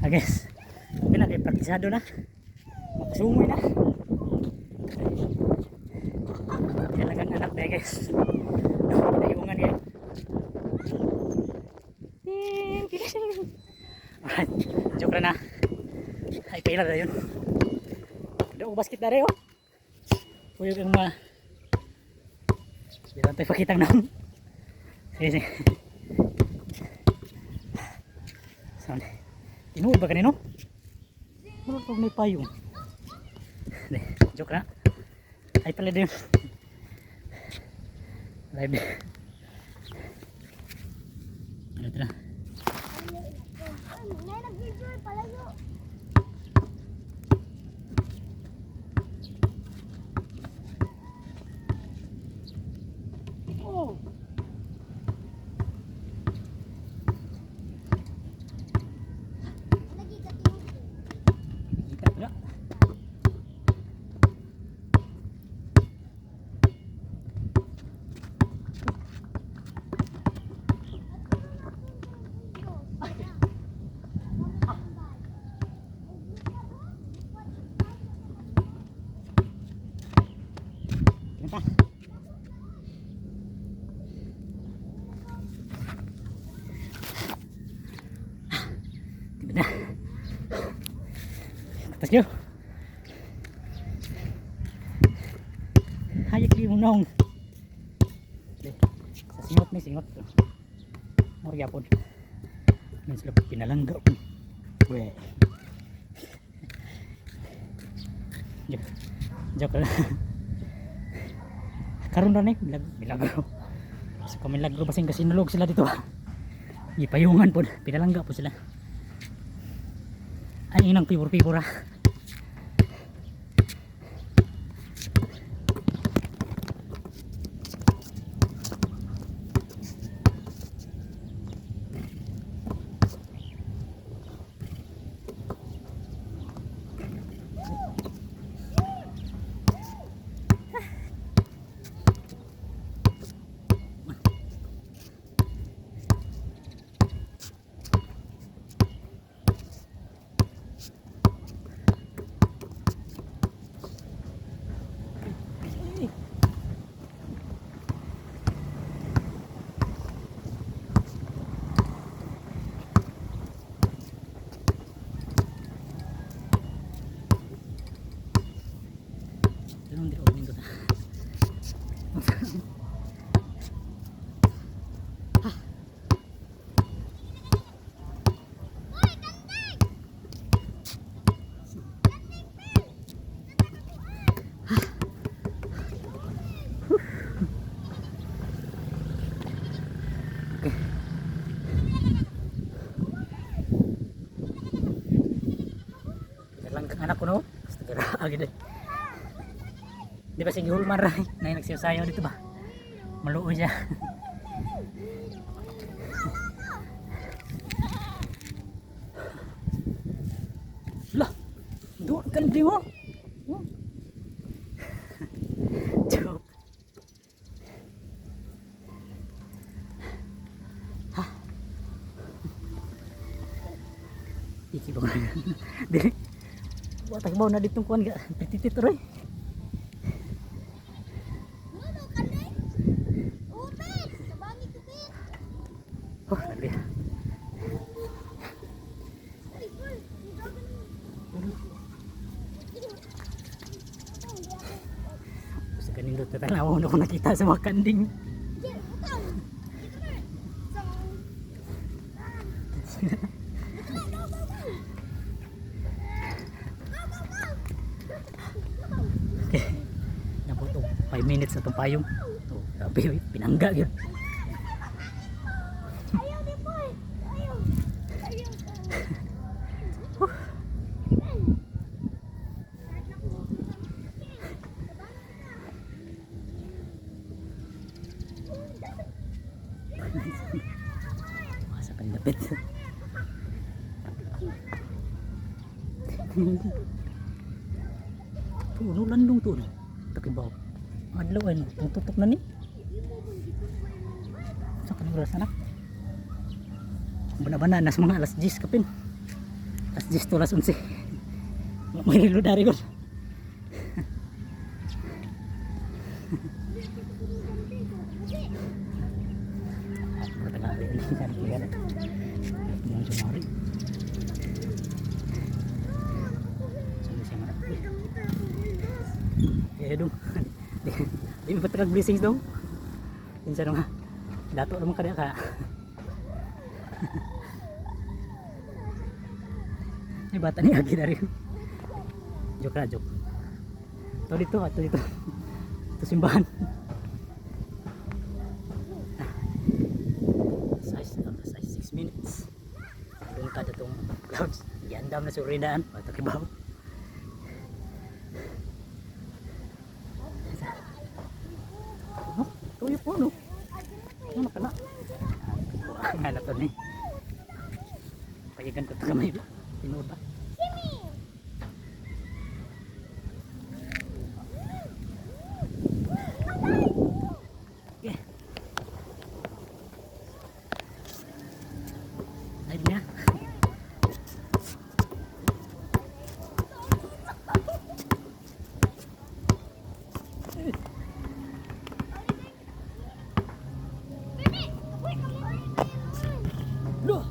Ah, guys. Okay na, kay praktisado na. Makasumoy na. Talagang anak na, guys. Pinayungan kayo. Ting, ting, ting. Alright, joke na na. Ay, paila na yun. Doon basket na rin, oh. Uyog ang mga. Dito tayo pakitang naon. Sige, sige. Saan? Tinuod ba kanino? Murag pag may payong. Hindi, joke na. Ay pala din. Live. Ano tara? Ngay nag-video palayo. Oh. Nagigati. Kita pala. Kita. Tiba na. Let's go. Hayag di mo nong. Sa singot ni singot. Murya po. Yan sila pinalangga po. We. Joke. Joke lang. Karon ra ni milagro. Sa kamilagro basin kasi nulog sila dito. Gipayungan po. Pinalangga po sila. Ay inang pibor-pibor ah. Ganun din opening ko ta. Okay. Lang kang anak ko no. Basta gara agad eh. Di ba sige hulman ra na nagsiyo-sayaw dito ba? Maluoy siya. Lah, doon ka na mo. Joke. Ha? Iki ba? Dili. Wa tagbaw na ditong kuan ga. Pititit roy. Ano kani? Upit! Sabangi kupit. Oh, nagli. Uy, uy, Sa kanindot na tanaw na ko nakita sa mga kanding. Jer, butang. Dito na. So, dito na, go, go, go. Go, go, go. Okay. Nabot og 5 minutes na tong payong. Oh, grabe oy, pinangga gyud. Ayaw ni boy. Ayaw. Ayaw. Sa panlapit. Tuno landong tuno. Takibaw. Adlaw ay tutok na ni. Sa kanang oras anak. Bana-bana nas mga alas 10 kapin. Alas 10 to alas 11. May relo dari ko. Eh dong. Di mo patag blessings dong. Kinsa nga. Dato naman kada ka. Ay bata ni agi dari. Joke ra joke. To dito, ato dito. Ito simbahan. Size, size 6 minutes. Doon ka datong clouds. Yandam na surinaan. Pato kibaw. Oh, tuyo po no. Ano ka na? Nga na to ni. Payagan ko ito kamay. Tinuod ba? Okay. Live niya. Loh.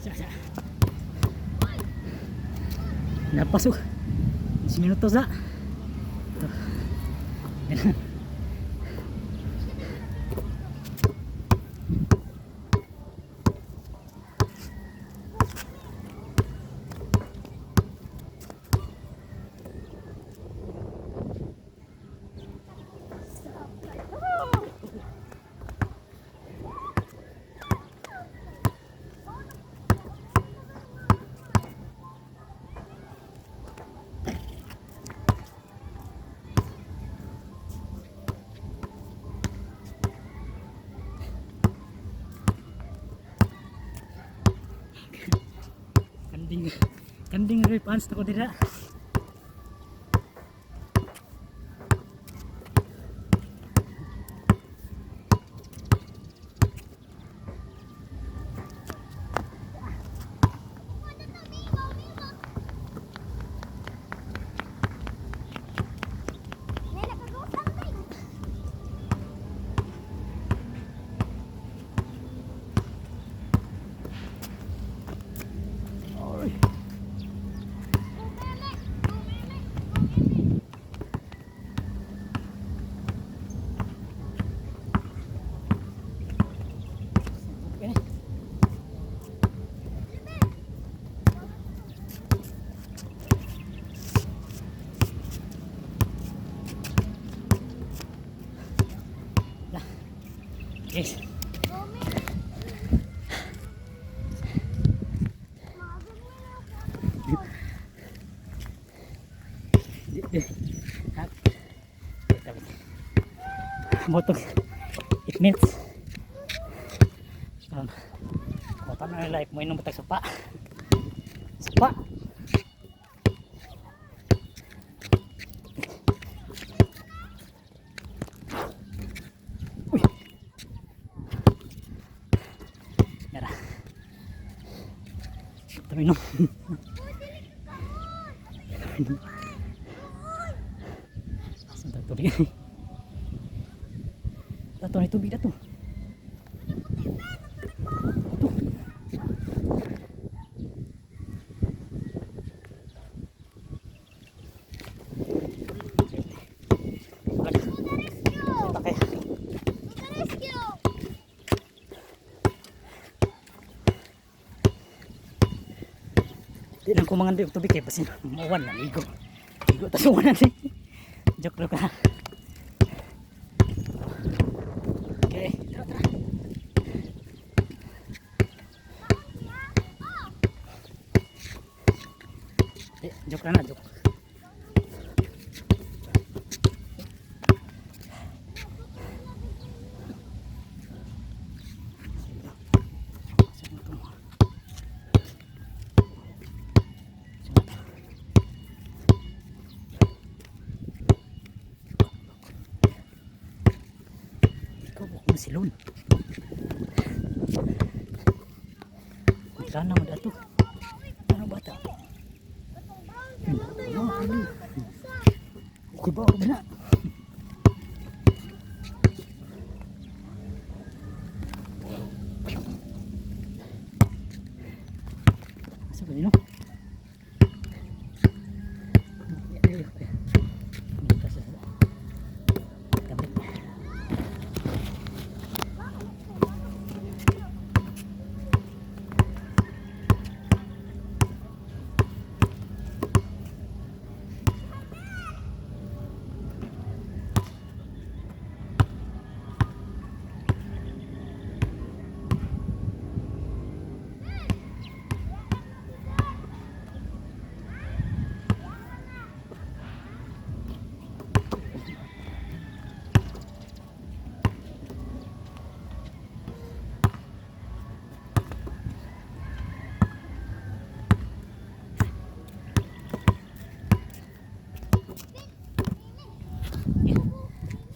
Sa, sa. Napasok. 10 minutos na. Ito. Kanding kanding rin pants na ko dira. Oy. Okay. Lah. Yes. Motong 8 minutes. Motor na like mo inom batag sapa. Sapa. Uy. Yara. Taminom. Taminom. Asa tag tubig? Dato ni tubig dato. Dato. Rescue! Okay. Rescue! Di lang ko mga tubig kay basin mawan na ligo. Ligo tas uwan na. Joke lang ka. Okay, tara tara. Di, joke na na, joke. Saan ito? Saan ito? Ikaw, huwag mo silon. Sana mo dato. Ano bata? Ano? Ano? Okay ba? Okay na. Asa ba yun, no? Ay, ay, ay. Dito sa tabi.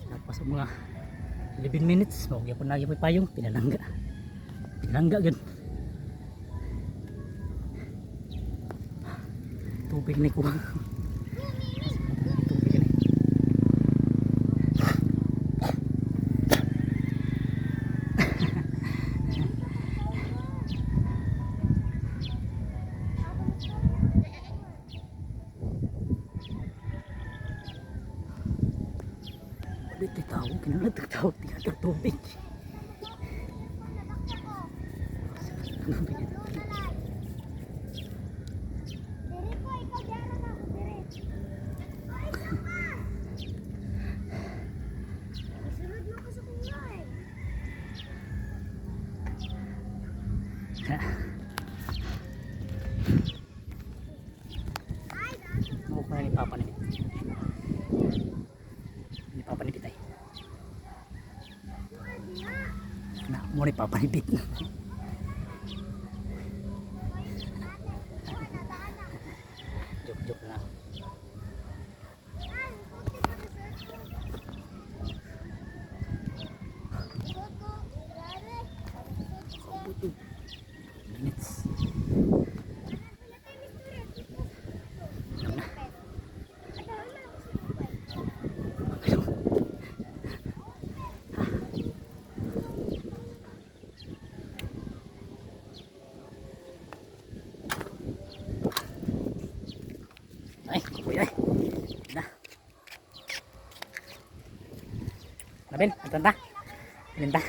Tapos ang mga 11 minutes, mao gyapon na gyapon payong pinalangga. Pinalangga gyud. Tubig ni kuwang. Tubig ni. Ulit tao, kinahanglan tag tao, tingnan tubig. Tubig. Dire ko, ikaw dyan na ako, dire. Ay, sama! Isunod mo ko sa kuya eh. Ay, dato. Mukha na ni Papa ni. Ni Papa ni Bitay. Na, mo ni Papa ni Bit. Joke joke na. Ay, kunti pa na sir. Suot ko, grabe. Suot ko. Minutes. Ano na? Ay, kuya. Na. Nabel, atanta. Linta.